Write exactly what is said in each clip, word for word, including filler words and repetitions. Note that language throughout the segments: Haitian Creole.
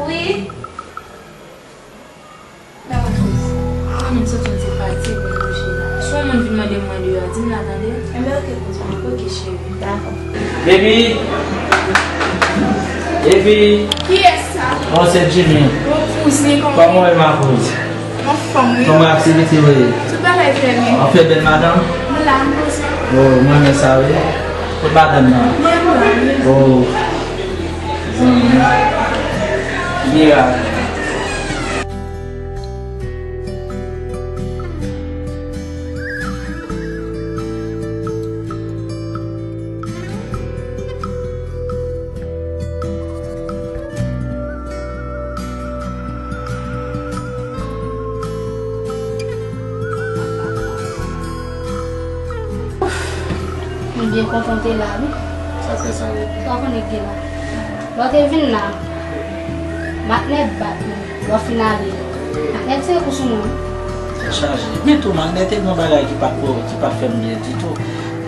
Wi. Mwen menm santi yon ti fatig, mwen kouche la. Si yon moun vin mande m mwen deyò, di m la, tande? Enben, oke, kouzin. Oke, cheri. Dakò. Baby! Baby! Kiyès sa? Bon, se Jimmy. Bon, kouzin, kòman w ye? Kòman w ye, ma kouz? Anfòm, wi. Kòman aktivite yo ye? Tout bagay trè byen. Anfen, bèl madanm? M la, m poze. Oh, mwen renmen sa, wi. Kot madanm nan? Li anba, wi. Oh. Zanmi. Mirak. M byen kontan w te la, wi. Sa fè sa, wi. Sa konnen k te la. Lè w te vin la, Matnè bat mwen. Lè w fin ale, Matnè tire kou sou mwen. Sa chaje. Men tou, Matnè te gen yon bagay ki pa t, ki pa t fè m byen ditou.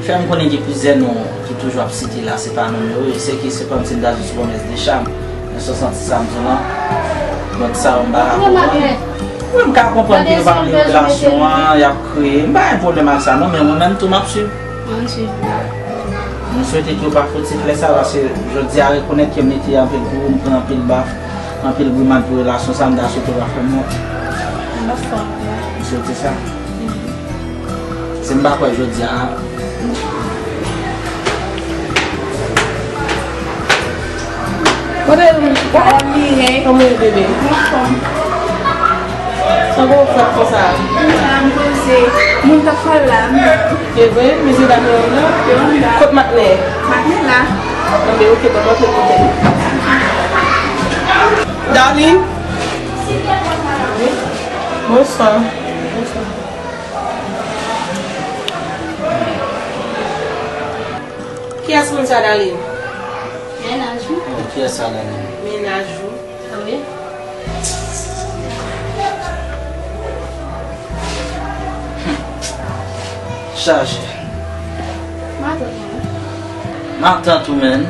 Fè m konnen gen plizyè non ki toujou ap site la, se pa non yo ye. Se ki, se kòmsi m ta jwe sou pwomès de cham. Men si w santi sa m di w lan, donk sa yo m pa ka konprann. Wi, m ka konprann ke yo pa vle relasyon an, y ap kreye. M pa gen pwoblèm ak sa non, men mwen menm tou m ap swiv. Mwen swete ke w pa fouti fè sa, paske jodi a rekonèt ke m mete anpil kou, m pran anpil baf, anpil grimad pou relasyon sa, m ta swete w pa fè m wont. M ap fè w. M swete sa. Si m pa kwè jodi a, Kote l? Kòman w ye, bebe? Anfòm. Sa bon w fè konsa? Sa m poze. Moun t ap pale la. E vre? Mesye dam yo anndan? Yo anndan. Kot Matnè? Matnè la. Anben, oke, ban m antre kote l. Darline? Bonswa. Bonswa. Kiyès moun sa, Darline? Mennaj ou. Oh, kiyès sa, Darline? Mennaj ou. Wi. Chaje. Matant mwen. Matant ou menm?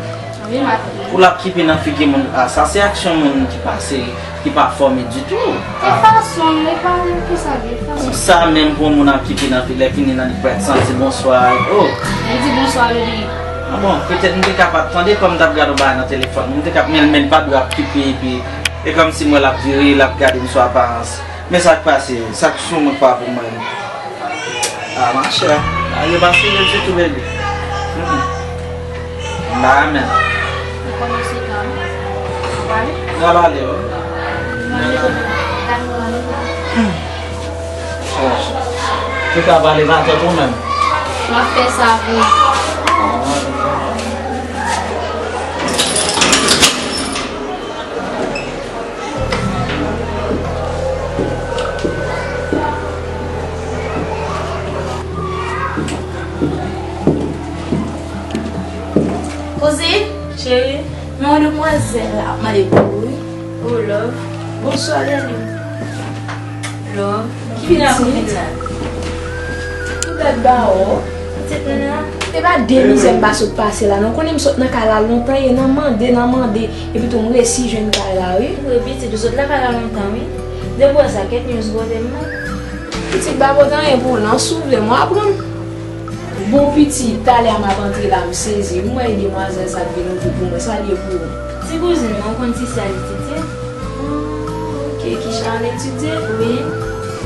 Wi, matant mwen. Pou l ap kipe nan figi moun. Ah, sa se aksyon moun ki pase, ki pa fòme ditou. E fason, e pa ki sa vle, fason. Sa menm pou moun ap kipe nan figi, lè fini nan li prèt santi bonswa. Oh. Li di bonswa, li di. Ah bon, petèt m te ka pa t tande kòm m t ap gade yon bagay nan telefòn. M te ka, men, men l pa dwe ap kipe epi e kòmsi m wè l ap vire, l ap gade m sou aparans. Men sa k pase, sa k sou mwen k pa pou mwen. Ah, machè. Ah, yo pa serye ditou, baby. Mm-mm. M pa renmen. Ou kòmanse kalm. Ou prale? M prale ale, wi. Ou prale? Dakò, ale. Hmm. Chèche. Ou ka prale matant ou menm. M ap fè sa pou ou. Kouzin? Cheri? Men yon demwazèl ap mande pou ou, wi. Oh, love. Bonswa, Darline. Love. Ki vin rakonte m la? Tout tèt ba w. Pitit mwen nan. Se pa de mizè m pa sot pase la, non. Konnen m sot nan kay la lontan, e nan mande, nan mande. Epi tou, m resi jwenn kay la, wi. Wi, pitit, ou sot lakay la lontan, wi. Depi w wè sa, kèt news pote m nan. Pitit, pa pote anyen pou ou, non. Si w vle, mwen aprann. Bon, pitit, talè a m ap antre la, m sezi. M wè demwazèl sa k vin ouvri pou mwen. Sa l ye pou ou? Ti kouzin mwen, ou konn ti sè li, Titi. Ah, ok, ki jan l etidye? Wi.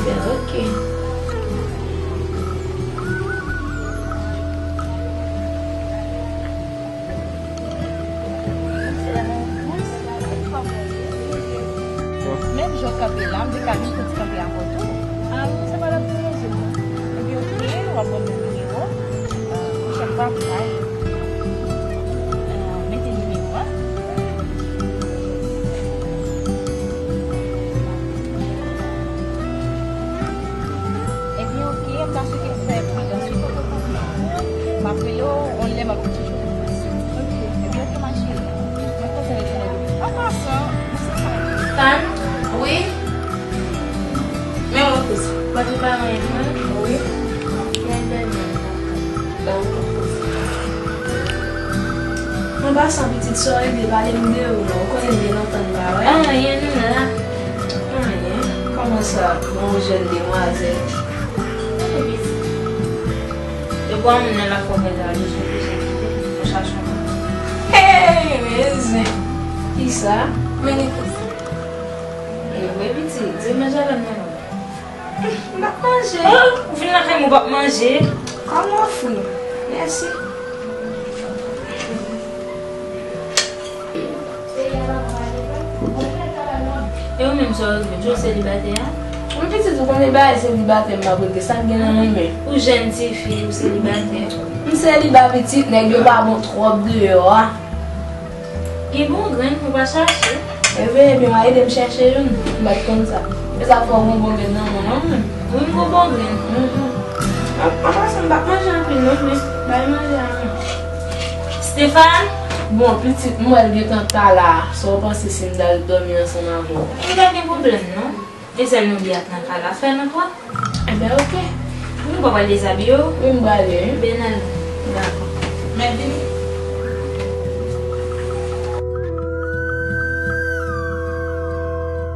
Ben, ok. Menm jan w kanpe la, m te ka vin soti kanpe avè w tou. Ah wi, se pa la pou rezon. Ebyen, ok, w ap ban m yon nimewo. Pwochèn fwa, m bay. Mete nimewo a. Ebyen, ok, m ta swete w fè pridans wi, kote w konn. M ap rele w, yon lè m ap toujou pridans. Ok. Ebyen, ok, ma chérie. Mwen kontan retounen. An pasan, mwen se Tan. Tan? Wi? Men mwen kouz. Mwen tou pa renmen. Wi. Gen dènye. Dakò. An pasan, pitit, sa w regle, pale m de ou non. Ou konnen m gen lontan m pa wè. Anyen, nou la. Anyen. Kòman sa, yon jèn demwazèl? Yo pran moun nan la fò fè sa, li sou bezwen kite, nou chache yon moun. Hey, men zen. Kisa? Men li kote. E vre, pitit, se manje la m nan. M p ap manje. Oh, ou vin lakay mwen, ou p ap manje? Kòman fri? Mèsi. E ou menm, sa w regle? Ou selibatè a? Mwen pitit, ou konnen bagay selibatè m p ap regle, sa k gen nan men men. Ou jèn tifi, ou selibatè. M seliba pitit, nèg yo pa bon twòp deyò a. Gen bon grenn, ou pa chache? E vre, ebyen, w a ede m chèche youn. M pa t konn sa. E sa fè w gon bon grenn nan men w, non? Wi, m gon bon grenn. Mhm. An, an pasan, m p ap manje anpil, non, men bay manje a, non. Stéphane? Bon, pitit, m wè l gentan ta la. Sa w panse si m t al dòmi ansanm avè w? M pa gen pwoblèm, non. E sèl nou de ap nan kay la, fè nou twa. Enben, oke. Nou pa pral dezabiye w? Wi, m prale, wi. Ben, al. Dakò. Mèt vini.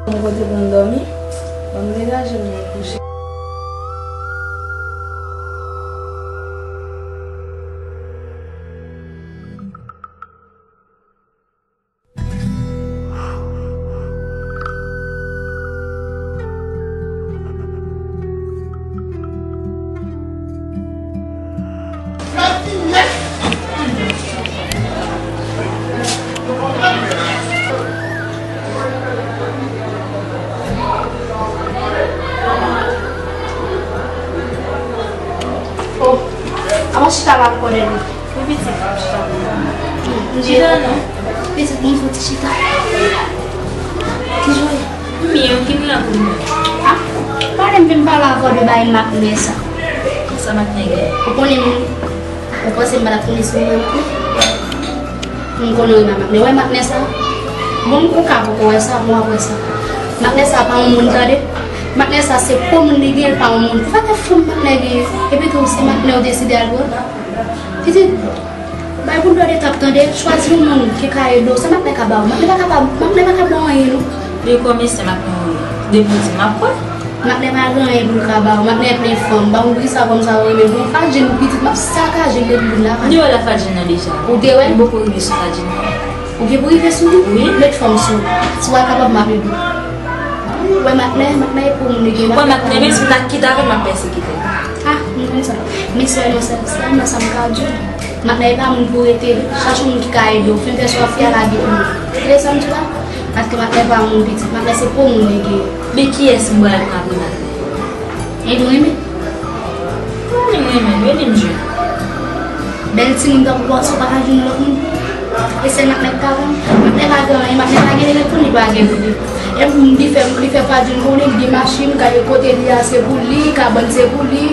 Yon kote pou m dòmi? Ban m degaje m, mwen kouche. Oh, avan chita la pou konnen li. Wi, pitit, m ap chita. Chita non. Pitit, mwen fè ti chita. Ki jan w ye? M byen, ki mirak ou menm? Ah, pale m vin pale avè w de bay maknè sa. Sa maknè gen? Ou konnen m, ou panse m pa t ap konnen si w renmen maknè? M konnen w renmen maknè. Wè maknè sa? Bon, m konn ka poko wè sa, bon, apre sa. Maknè sa pa yon moun, tande. Maknè sa se po moun li gen, l pa yon moun. Ou pa te fanm maknè gen. Epi tou, se maknè ou deside al pran. Pitit, bay boul dò de tap, tande, chwazi yon moun ki ka ede w. Sa maknè ka ba w? Maknè pa ka ba, maknè pa ka ba w anyen, non. De kòmesè maknè ou ye? Depi w di m ap kwè. Maknè pa gen anyen pou l ka ba w. Maknè plen fanm. Ban m brisa kòm sa w renmen. Bon, Fadjin ou pitit, m ap sakaje l depi vin la. M te wè la Fadjin nan deja. Ou te wè? M poko rive sou Fadjin nan. Ou gen pou rive sou li? Wi. Met fanm sou. Si w a kapab, m ap ede w. Ou wè maknè, maknè e pou moun li gen. Ou wè maknè, menm si m ta kite avè l, m ap pèsekite l. Ah, m konn sa. Men sèlman, sèlman sa m ka di w. Maknè e pa moun pou rete. Chache moun ki ka ede w. Fin fè sa w ap fè a lage pou moun. Tande sa m di la? Paske maknè pa moun pitit. Maknè se pou moun li gen. Men kiyès m pral pran apre maknè? Ede w renmen. Mwen menm renmen l, wi, li m jwenn. Bèl timoun tankou w, si w pa ka jwenn lòt moun. E sèl maknè k ka vann. Maknè pa gen anyen, maknè pa gen telefòn, li pa gen boude. E m, li fè, li fè Fadjin pou li, li gen machin, kay kote li a se pou li, kabann se pou li.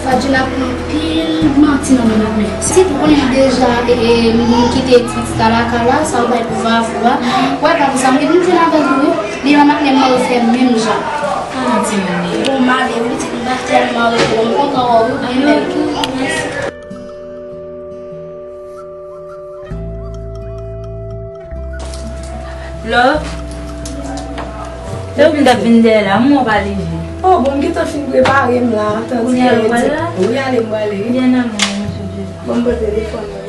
Fadjin ap pran anpil manti nan men maknè. Si w konnen deja, e, e, m kite ti ta lakay la, sa w bay pou va fou a. Wè, pa pou sa, m gen pou m jwenn avè l tou, wi. Li wè maknè m mare fè menm jan. An timoun li. Bon, m ale wi, pitit, m pa tèlman rete, m kontan wè w wi, byen bèl. Love. Se ou ki t ap vin dèyè la, mwen pa leve. Oh, bon, m gentan fin prepare m la. Kounye a ou pral la? Wi, ale m prale wi. Byen nan men w, mesye Dye. Bon, m pran telefòn mwen.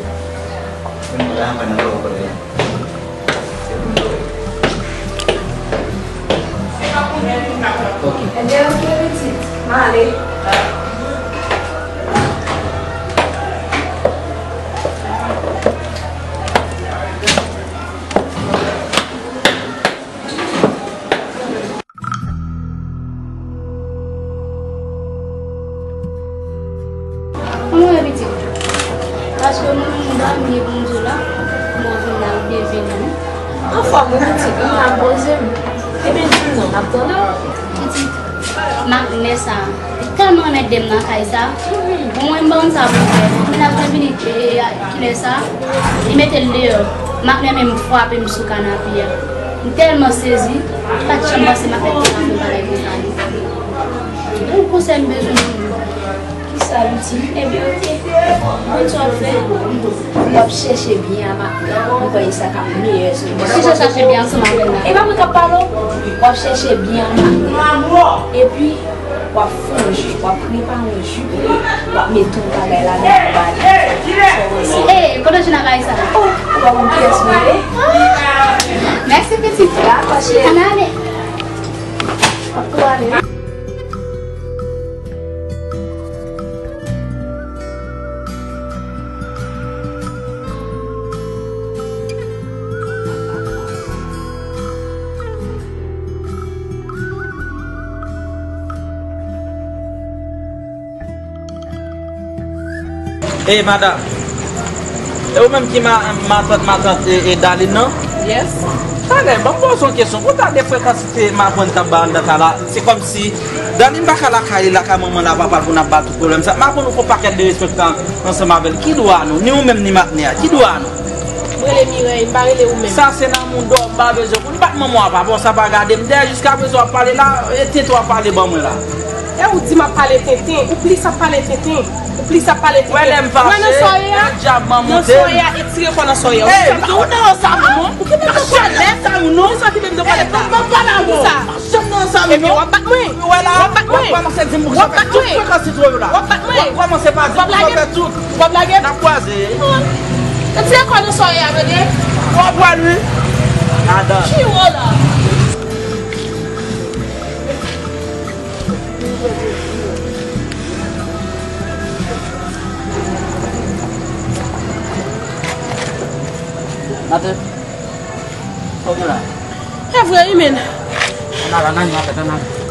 Ebyen, oke, pitit. M ale. Kòman w ye, pitit? Paske mwen menm m pa byen, Bondye la, mwen vin la, ou byen vini. Anfòm wi, pitit, m la, m poze m. Ebyen, di m non, m ap tande w. Pitit, maknè sa, li tèlman anmède m nan kay sa. Bon, mwen m pa konn sa pou m fè. Mwen ap vini, e, e, kilè sa, li mete l deyò. Maknè menm frape m sou kanape a. M tèlman sezi, m pa t janm panse maknè te ka fè yon bagay konsa. Yon konsèy m bezwen jwenn. Kisa, pitit? Ebyen, oke. Konn sa w ap fè. W ap chèche byen a maten an, m kwè e sa k ap meyè sou mwen. Kisa w chache byen ansanm avè l la? E pa mwen k ap pale w. W ap chèche byen a maten an. Epi, w ap fè yon ji, w ap prepare yon ji pou li, w ap mete yon bagay ladan pou bale. Sa w panse? Ee, kote w jwenn bagay sa? Oh, ou pa konn kiyès mwen ye? Mèsi, pitit. Dakò, cheri. Ann ale. W ap tou ale. Ey, madanm. E ou menm ki ma-, matant, matant, e, e Darline nan? Yes. Talè, ban m poze w kesyon. Pou ta de frekans te m aprann t ap ba anndan ta la, se kòmsi Darline pa ka lakay li, lakay manman l a papa l pou n ap ba l tout pwoblèm sa. M aprann ou fè yon pakèt derespektan ansanm avè l. Ki dwa nou? Ni ou menm ni matnè a. Ki dwa nou? M rele Mireille, m pa rele ou menm. Sa se nan mouda w, m pa bezwen konn. M bat manman w a papa w, sa pa gade m. Dèyè jiskaprezan w ap pale la, e tenten w ap pale ban mwen la. E ou di m ap pale tenten, ou plis ap pale tenten. Ou plis ap pale tenten. Wè lè m fache, nan sòyè a, nan sòyè a, etire kò nan sòyè a. Ey, ou nan sa moun non. Ou ki menm nan pale la? Sa moun non. Sa ki menm nan pale la? Ey, m ap pale avè w. Sa. Janm nan sa moun non. Epi w ap bat mwen. W ap bat mwen. W ap kòmanse di m pou sa fè tout frekans li twò yo la. W ap bat mwen. W ap kòmanse pa di pou sa fè tout. W ap lage m. N ap kwaze. Etire kò nan sòyè a, tande. W ap wè l wi. Adan. Chiwo la. Maten. Sa w gen la? E vre wi, men. Ann al, ann al, ann al.